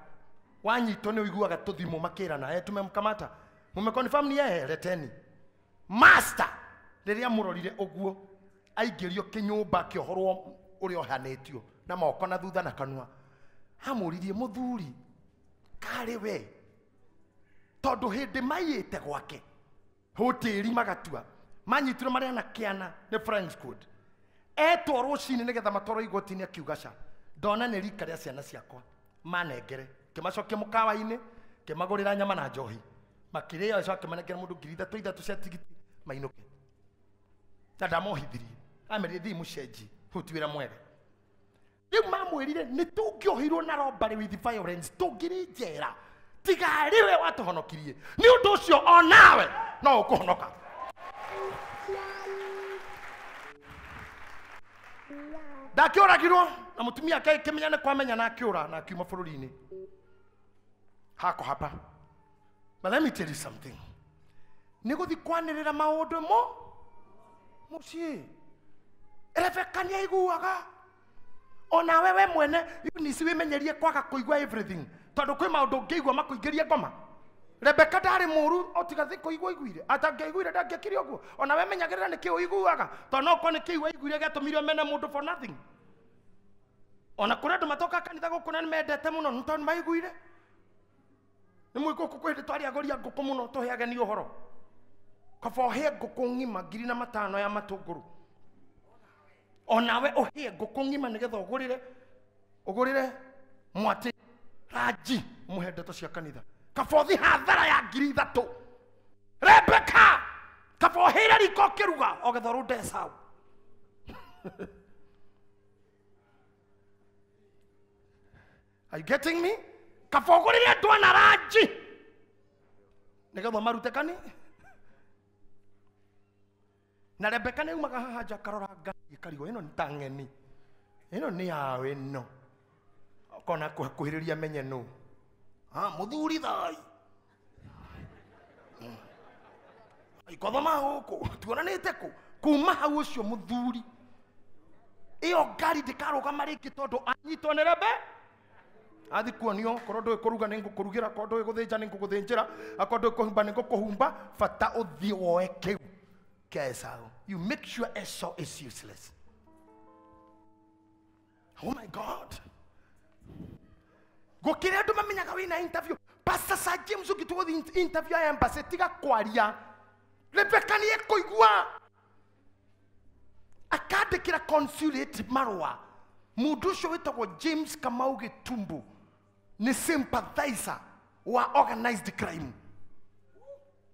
[SPEAKER 1] Wanyitwo nĩ ũiguaga tũthimũ makĩrana, tumemkamata. Mumeconfirm ni yeye, leteni. Master rĩrĩa mũrorire ũguo aingĩrio kĩnyũmba kĩohorwo ũrĩa ohanĩtio na moko na thutha na kanua. Amũririe mũthuri karĩ we, tondũ hĩndĩ maiyĩte gwake hoteri magatua manyitirwo marĩa na kĩana nĩ French squad. Etwo rũcinĩ nĩgetha matwarwo igoti-inĩ akiuga ca ndona nĩ rika rĩa ciana ciakwa manengere. Kĩmacokia mũkawa-inĩ kĩmagũrĩra nyama na njohi makĩrĩa ũcio akĩmanengera mũndũ 3,000 3,000 cia tigiti mainũke. Na ndamohithirie amerire thiĩ mũcenji hau ti wĩra mwega. Rĩu mamwĩrire nĩ tũngĩohirwo na robbery with violence tũngĩrĩ njera tiga arĩ we watũhonokirie. Nĩ ũndũ ũcio onawe no ũkũhonoka. Ndakĩũragirwo na mũtumia ake akĩmenya nĩ kwamenya na akĩũra na akiuma bũrũri-inĩ. Hako hapa. But let me tell you something. Nĩ gũthiĩ kwanĩrĩra maũndũ mo mũciĩ. Rebeka nĩ aiguaga. Ona wewe mwene Eunice wĩmenyerie kwaga kũigua everything. Tondũ kwĩ maũndũ ũngĩigua makũingĩrie ngoma. Rebeka ndarĩ mũũru o tiga thĩ kũigua aiguire. Atangĩaiguire ndangĩekire ũguo. Ona we menyagĩrĩra nĩkĩ ũiguaga. Tondũ no ũkorwo nĩ kĩu waiguire gĩatũmire ũmene mũndũ for nothing. Ona kũrĩ andũ matoka kanitha gũkũ na nĩmendete mũno nĩ tondũ nĩmaiguire. Nĩ mwĩ gũkũ kwĩ hĩndĩ twarĩagũria ngũkũ mũno tũhe ageni ũhoro. Kaba ũhĩe ngũkũ ng'ima 5,000 ya matũngũrũ. Onawe ũhĩe ngũkũ ng'ima nĩgetha ũgũrĩre mwatĩ ranji mũhe ndeto cia kanitha. Kaba ũthiĩ hathara ya 3,000. Rebeka kaba ũhĩre riko ũkĩruga ogetha ũrũnde Esau. Are you getting me? Kaba ũgũrĩre andũ ana ranji nĩgetha marute kani. Na Rebeka nĩ aumaga haha nja akarora ngai karigwo ĩno nĩ ta ng'eni ĩno nĩ yawe ĩno akona kũhĩrĩria menye nũ. Mũthuri thai ikothoma gũkũ tuonanĩte kũ kuma hau ũcio mũthuri ĩyo ngari ndĩkarũgama rĩngĩ tondũ anyitwo nĩ Rebe. Athi kuonio korwo ndũĩ kũruga nĩ ngũkũrugĩra, korwo ndũĩ gũthĩnja nĩ ngũgũthĩnjĩra, akorwo ndũĩ kũhumba nĩ ngũkũhumba, bata ũthiĩ woe kĩu kĩa Esau. You make sure Esau is useless. Oh my God. Gũkĩrĩ andũ mamenyaga wĩna interview. Pastor Sir James ũngĩtua gũthiĩ interview ya embassy tiga kwaria. Rebecca nĩ ekũigua. Akandĩkĩra consulate marũa. Mũndũ ũcio wĩtagwo James Kamau Gĩtumbu nĩ sympathizer wa organized crime.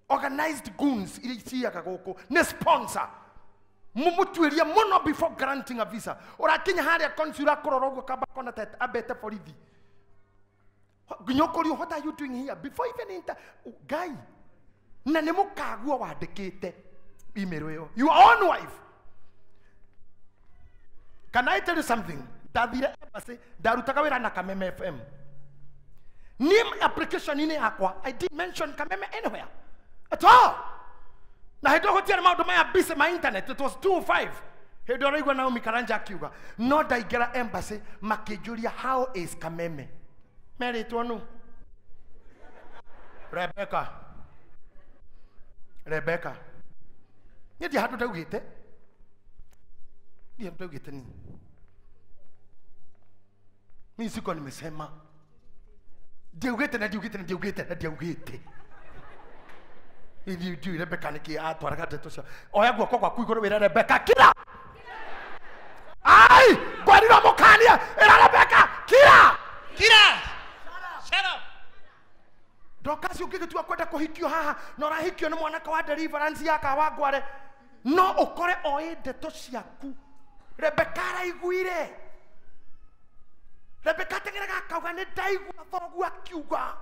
[SPEAKER 1] Organized goons iria ciaga gũkũ nĩ sponsor. Mumutuĩrie mũno before granting a visa. Ũrakinya harĩa consular akũrora ũguo kamba kona ta ambete borithi. Nginya ũkũrio what are you doing here before even inter guy. Na nĩ mũkagua wandĩkĩte email ĩyo. Your own wife. Can I tell you something? Ndathire embassy, ndarutaga wĩra na Kameme FM. Name application-inĩ yakwa, I didn't mention Kameme anywhere at all. Na hĩndĩ ĩyo gũtiarĩ maũndũ maya busy ma internet, it was 2005. Hĩndĩ ĩyo ũraigua Naomi Karanja akiuga, no ndaingĩra embassy makĩnjũria how is Kameme? Merĩtwo nũ? Rebecca. Rebecca. Niĩ ndirĩ handũ ndaugĩte. Ndirĩ handũ ndaugĩte niĩ. Mimi sikuwa nimesema. Ndiaugĩte na ndiaugĩte na ndiaugĩte na ndiaugĩte. Ithuĩ ndiũĩ Rebecca nĩkĩ atwaraga ndeto cio. Oya guoko gwaku igũrũ wĩre Rebecca kira. Ai, ngwarirwo mũkanie, ĩra Rebecca kira.
[SPEAKER 2] Kira. Shut up.
[SPEAKER 1] Ndokaci ũngĩgĩtua kwenda kũhikio haha na ũrahikio nĩ mwanake wa deliverance ya Kawangware no ũkore oĩ ndeto ciaku. Rebecca araiguire. Rebecca ateng'eraga akauga nĩ ndaigua thoguo akiuga.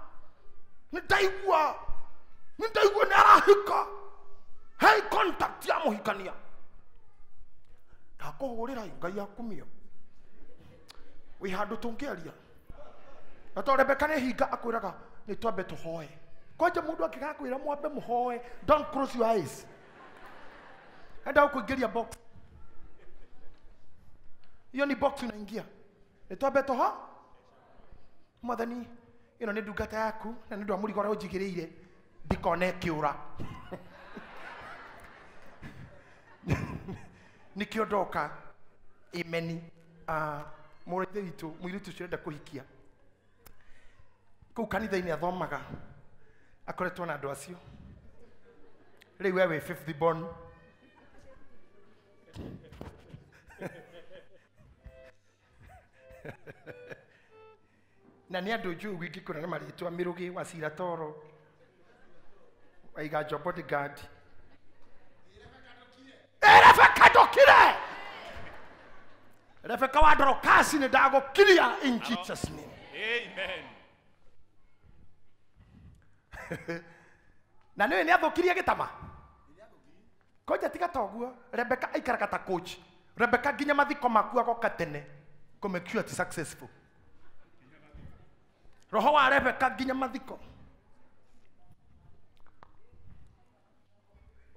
[SPEAKER 1] Nĩ ndaigua. Nĩ ndaigua nĩ arahika. Hey contact ya mũhikania. Ndakũhũrĩra Ngai akumio. Wĩ handũ tũngĩaria. Na to Rebecca nĩ hinga akwĩraga nĩ twambe tũhoe. Kwanja mũndũ angĩgakwĩra mwambe mũhoe, don't close your eyes. Enda ũkũingĩria box. Hiyo ni box unaingia. Nĩ twambe tũho. Mwathani, ĩno nĩ ndungata yaku na nĩ ũndũ wa mũrigo ũrĩa ũnjigĩrĩire ndikone kĩũra. Nĩkĩo ndoka imeni mũrũ wa ithe witũ mũirĩtu ũcio ũrenda kũhikia kũu kanitha-inĩ athomaga akoretwo na andũ acio rĩu we wĩ fifth born. Na nĩ andũ njũĩ ingĩkwĩra na marĩtwa Mĩrũgĩ wa Cira Toro Waiganjo bodyguard. Rebecca ndũkire. Rebecca wa Dorokasi nĩ ndagũkiria in Jesus name.
[SPEAKER 2] Amen.
[SPEAKER 1] Na nĩwe nĩ athũkirie gĩtama. Koja tiga toguo Rebecca aikaraga ta coach. Rebecca nginya mathiko maku agoka tene kũ make sure ti successful. Roho wa Rebecca nginya mathiko.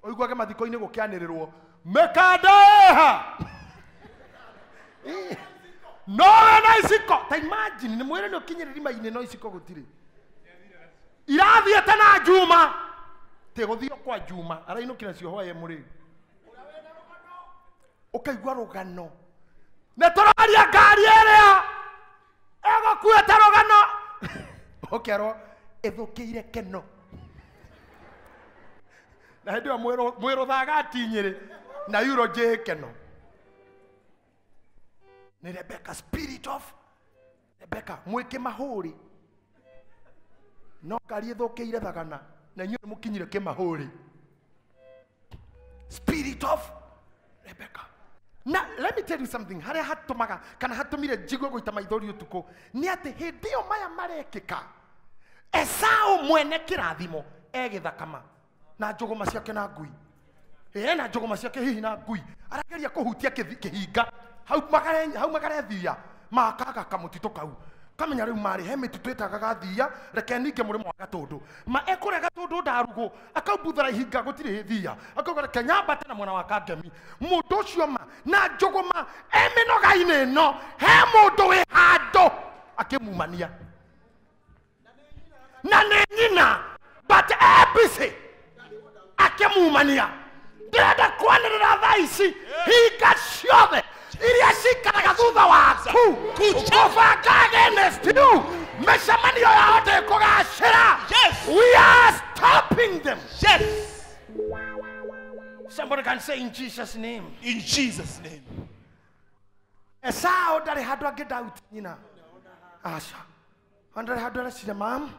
[SPEAKER 1] Ũiguage mathiko-inĩ gũkĩanĩrĩrwo mĩkanda nowe na iciko. Ta imagine nĩ mwĩrĩ nĩ ũkinyĩrĩri rima-inĩ no iciko gũtirĩ. Irathiĩte na Juma. Tĩgũthio kwa Juma arainũkire nacio hwaĩ mũrĩu. Ũkaigua rũgano. Nĩ tũraria ngari ĩrĩa ĩgũkuĩte rũgano. Ũkerwo ĩthũkĩire keno. Na hĩndĩ ĩyo mwĩrũthaga atinyĩrĩ na euro njĩhĩ keno. Nĩ Rebecca, spirit of Rebecca mwĩke mahũri. No ngari ĩthũkĩire thagana na inyuĩ nĩmũkinyire kĩmahũri. Spirit of Rebecca. Na let me tell you something, harĩa hatũmaga kana hatũmire njigue gũita maithori ũtukũ nĩ atĩ hĩndĩ ĩyo maya marekĩka Esau mwene kĩrathimo egĩthakama na njũgũma ciake na ngui. Ĩ na njũgũma ciake hihi na ngui arageria kũhutia kĩhinga hau magare thia makaga kamũtitũ kau kamenya rĩu marĩ he mĩtitũ ĩtagaga thia reke ninge mũrĩmo wa Gatũndũ ma ekũrĩa Gatũndũ ndarugũ akaubuthara ihinga gũtirĩ thia akauga reke nyambate na mwena wa Kangemi. Mũndũ ũcio ma na njũgũma e mĩnoga-inĩ ĩno he mũndũ wĩ handũ akĩmumania na nĩ nyina but e busy akĩmumania. Ndĩrenda kwanĩrĩra thaa ici hinga ciothe Iria cikaraga thutha waku. Kũbanga against you. Mĩcemanio yao ndĩkũgacĩra.
[SPEAKER 2] Yes.
[SPEAKER 1] We are stopping them.
[SPEAKER 2] Yes.
[SPEAKER 1] Somebody can say in Jesus' name.
[SPEAKER 2] In Jesus' name.
[SPEAKER 1] Esau ndarĩ handũ angĩ doubt nyina. Aca. Ndarĩ handũ areciria, "Mom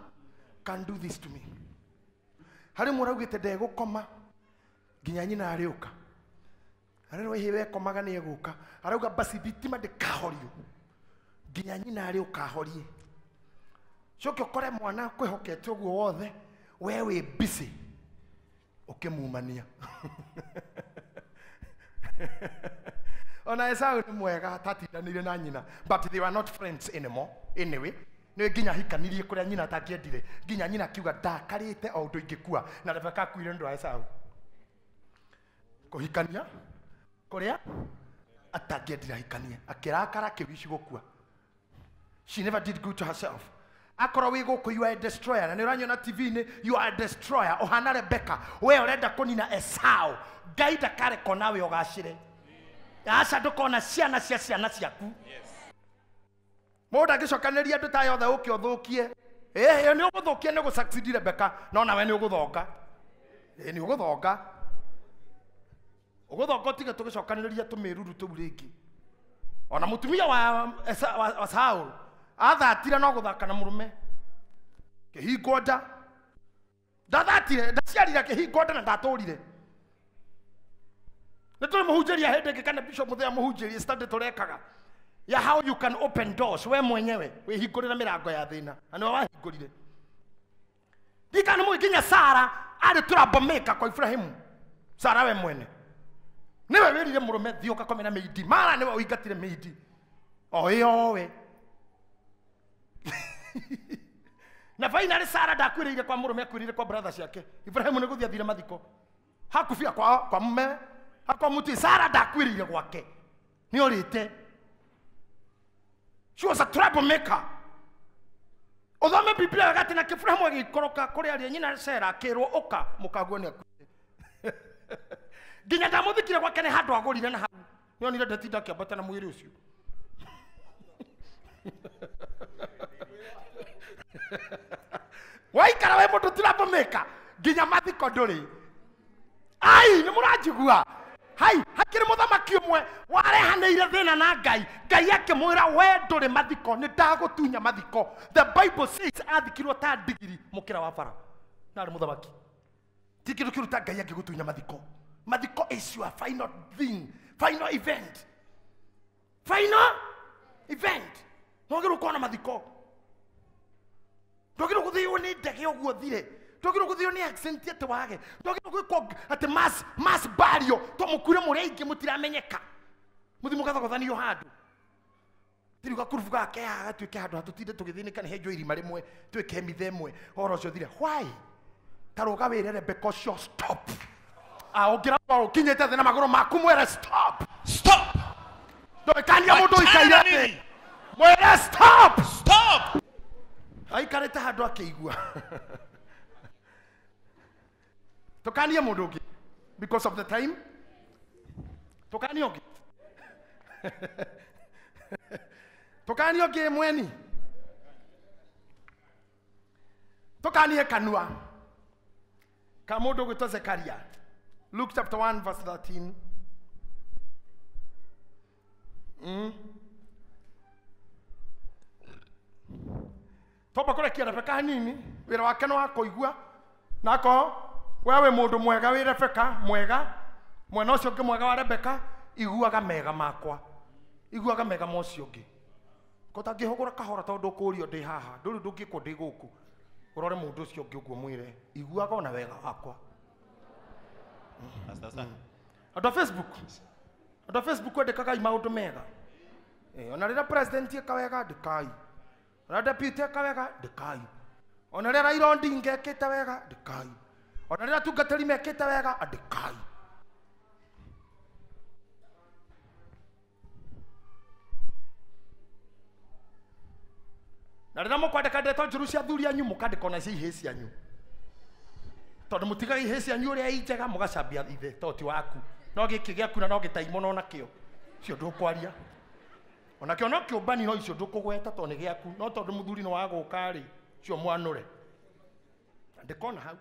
[SPEAKER 1] can do this to me." Harĩ mũndũ augĩte ndegũkoma nginya nyina arĩũka. Arerwo ĩhĩ wekomaga nĩ egũka. Arauga basi thitima ndĩkahorio nginya nyina arĩũka ahorie. Coke ũkore mwana kwĩhokete ũguo wothe, we wĩ busy ũkĩmumania. Ona Esau nĩ mwega atatindanĩire na nyina, but they were not friends anymore anyway. Nĩ nginya ahikanirie kũrĩa nyina atangĩendire, nginya nyina akiuga ndakarĩte o ũndũ ingĩkua, na Rebeka akuire nĩ ũndũ wa Esau kũhikania kũrĩa atangĩendire ahikanie, akĩrakara akĩwici gũkua. She never did good to herself. Akorwo wĩ gũkũ, you are a destroyer, na nĩ ũranyona TV-inĩ, you are a destroyer, ũhana Rebeka, we ũrenda kũnina Esau. Ngai ndakareka nawe ũgacĩre. Aca, ndũkona ciana cia ciana ciaku. Mũndũ angĩcokanĩria andũ ta yothe ũke ũthũkie, ĩĩ nĩ ũgũthũkia, nĩ ũgũ-succeed Rebeka, no nawe nĩ ũgũthonga. Ĩĩ nĩ ũgũthonga. Ũgũthonga ũtige tũgĩcokanĩrĩria tũmĩruru tũu rĩngĩ. Ona mũtumia wa Saul athatire no gũthaka na mũrũme, kĩhingo nda. Ndathatire, ndaciarire kĩhingo nda na ndatũrire. Nĩ tũrĩ mũhunjĩria hĩndĩ ĩngĩ kana bishop mũthenya mũhunjĩrie study tũrekaga ya how you can open doors, we mwenyewe wĩhingũrĩre mĩrango ya thĩna, na nĩwe wahingũrire. Ndikana nĩ mũĩ nginya Sara arĩ troublemaker kwa Ibrahimu. Sara we mwene nĩwe wĩrire mũrũme thiĩ ũgakome na mĩindi, mara nĩwe ũingatire mĩindi o ĩyo we. Na finally Sara ndakuĩrĩire kwa mũrũme, akuĩrĩire kwa brother ciake. Ibrahimu nĩ gũthiĩ athire mathiko hakubia kwa mumewe hakwa mũtĩ. Sara ndakuĩrĩire gwake, nĩ orĩte. She was a troublemaker. Ũthome Biblia wega atĩ na Ibrahimu agĩikũrũka kũrĩa arĩ nyina Sara akĩrwo ũka mũkaguo nĩ akuĩte. Nginya ndamũthikire gwake nĩ handũ agũrire na hau. Nĩonire ndetinda akĩambata na mwĩrĩ ũcio. Waikara wĩ mũndũ troublemaker nginya mathiko ndũrĩ. Ai, nĩ mũranjigua? Hai, hakĩrĩ mũthamaki ũmwe warehanĩire thĩna na Ngai. Ngai akĩmwĩra we ndũrĩ mathiko, nĩ ndagũtunya mathiko. The Bible says athikirwo ta ndigiri mũkĩra wa bara. Na arĩ mũthamaki. Ti kĩndũ kĩũru ta Ngai angĩgũtunya mathiko. Mathiko is your final thing, final event. Final event. Nwagĩrĩirwo gũkorwo na mathiko. Ndwagĩrĩirwo gũthĩo nĩ ndege ũguo thire. Ndwagĩrĩirwo gũthĩo nĩ accident atĩ wage. Ndwagĩrĩirwo gwĩkwo atĩ mass burial to mũkuire mũrĩ aingĩ mũtiramenyeka. Mũthiĩ mũgathogothanio handũ. Tiri gakurubu gake haha gatuĩke handũ hatũtinde tũgĩthĩnĩka nĩ henjwo irima rĩmwe twĩke mithe ĩmwe ũhoro ũcio ũthire. Why? Ta rũga wĩre Rebeka ũcio stop. Ũngĩra ũkinyĩte thĩ na magũrũ maku mwĩre stop.
[SPEAKER 2] Stop.
[SPEAKER 1] Ndũgĩkania mũndũ
[SPEAKER 2] Achana na
[SPEAKER 1] ũikaire thĩ.
[SPEAKER 2] mimi.
[SPEAKER 1] Mwĩre stop.
[SPEAKER 2] Stop.
[SPEAKER 1] Aikarĩte handũ akĩigua. Tũkanie mũndũ ũngĩ because of the time. Tũkanie ũngĩ. Tũkanie ũngĩ mweni. Tũkanie kanua ka mũndũ ũgwĩtwo Zekaria. Luke chapter 1 verse 13. Twamba kũrekia Rebeka hanini, wĩra wake nĩ wa kũigua. Nako we wĩ mũndũ mwega, wĩ Rebeka mwega, mwena ũcio ũngĩ mwega wa Rebeka, iguaga mega makwa, iguaga mega ma ũcio ũngĩ. Ko tangĩhũgũra kahora tondũ ũkũrio ndĩ haha, ndũrĩ ndũngĩkwo ndĩ gũkũ. Ũrore mũndũ ũcio ũngĩ ũguo mwĩre, iguaga ona wega wakwa. Andũ a Facebook, andũ a Facebook andĩkagai maũndũ mega. Ona rĩrĩa president eka wega andĩkai. Ona deputy eka wega andĩkai. Ona rĩrĩa Raila Odinga ekĩte wega andĩkai. Ona rĩrĩa atungatĩri mekĩte wega andĩkai. Na rĩrĩa mũkwandĩka ndeto njũru cia athuri anyu, mũkandĩka ona cia ihĩĩ cianyu. Tondũ mũtigaga ihĩĩ cianyu ũrĩa i njega, mũgacambia ithe to ti waku. No gĩkĩ gĩaku na no gĩtaimono nakĩo. Icio ndũkwaria. Onakĩo no kĩũmbani no icio ndũkũgweta tondũ nĩ gĩaku, no tondũ mũthuri nĩ wagũka rĩ, icio mwanũre. Ndĩkona hau.